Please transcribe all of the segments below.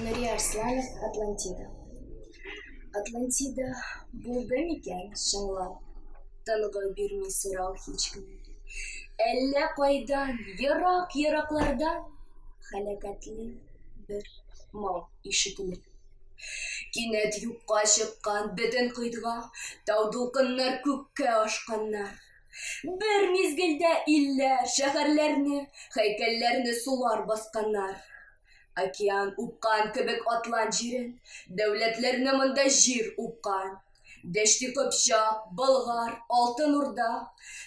Нури Арсланов, Атлантида. Атлантида булды микән чынлап? Тынгы бирми сорау һич кенә. Әллә кайдан, ерак-ераклардан һәлакәтле бер моң ишетелә. Кинәт юкка чыккан бөтен кыйтга, тау дулкыннар күккә ашканнар. Бер мизгелдә илләр, шәһәрләрне, һәйкәлләрне сулар басканнар. Океан упкан кебек Атлант җирен, дәүләтләрне монда җир упкан. Дәшти Кыпчак, Болгар, Алтын Урда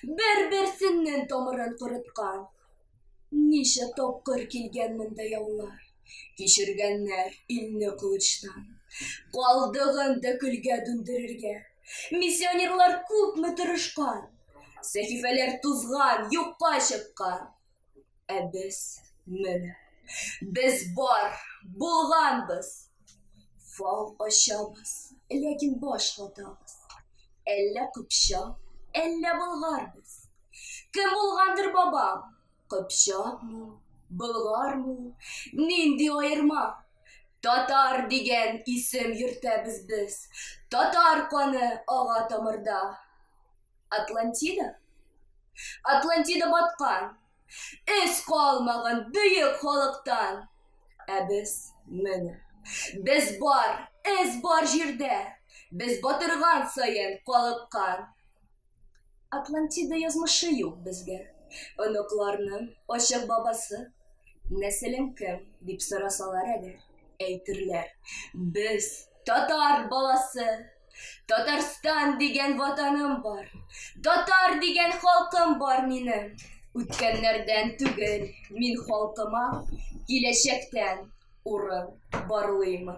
бер-берсеннең тамырын корыткан. Ничә тапкыр килгән монда яулар, кичергәннәр илне кылычтан. Калдыгын да көлгә дүндерергә миссионерлар күпме тырышкан. Сәхифәләр тузган, юкка чыккан. Ә без менә, без бар, булганбыз. Фал ачабыз, ләкин баш ватабыз. Әллә кыпчак, әллә болгар без. Кем булгандыр бабам? Кыпчакмы, болгармы? Нинди аерма? Татар дигән исем йөртәбез без. Татар каны ага тамырда. Атлантида? Атлантида баткан. Эз калмаган бөек халыктан. Ә без менә. Без бар, эз бар җирдә. Без батырган саен калыккан. Атлантида язмышы юк безгә. Оныкларның ачык бабасы. Нәселең кем, дип сорасалар әгәр, әйтерләр, без татар баласы. Татарстан дигән ватаным бар, татар дигән халкым бар минем. Үткәннәрдән түгел, мин халкыма киләчәктән урын барлыймын.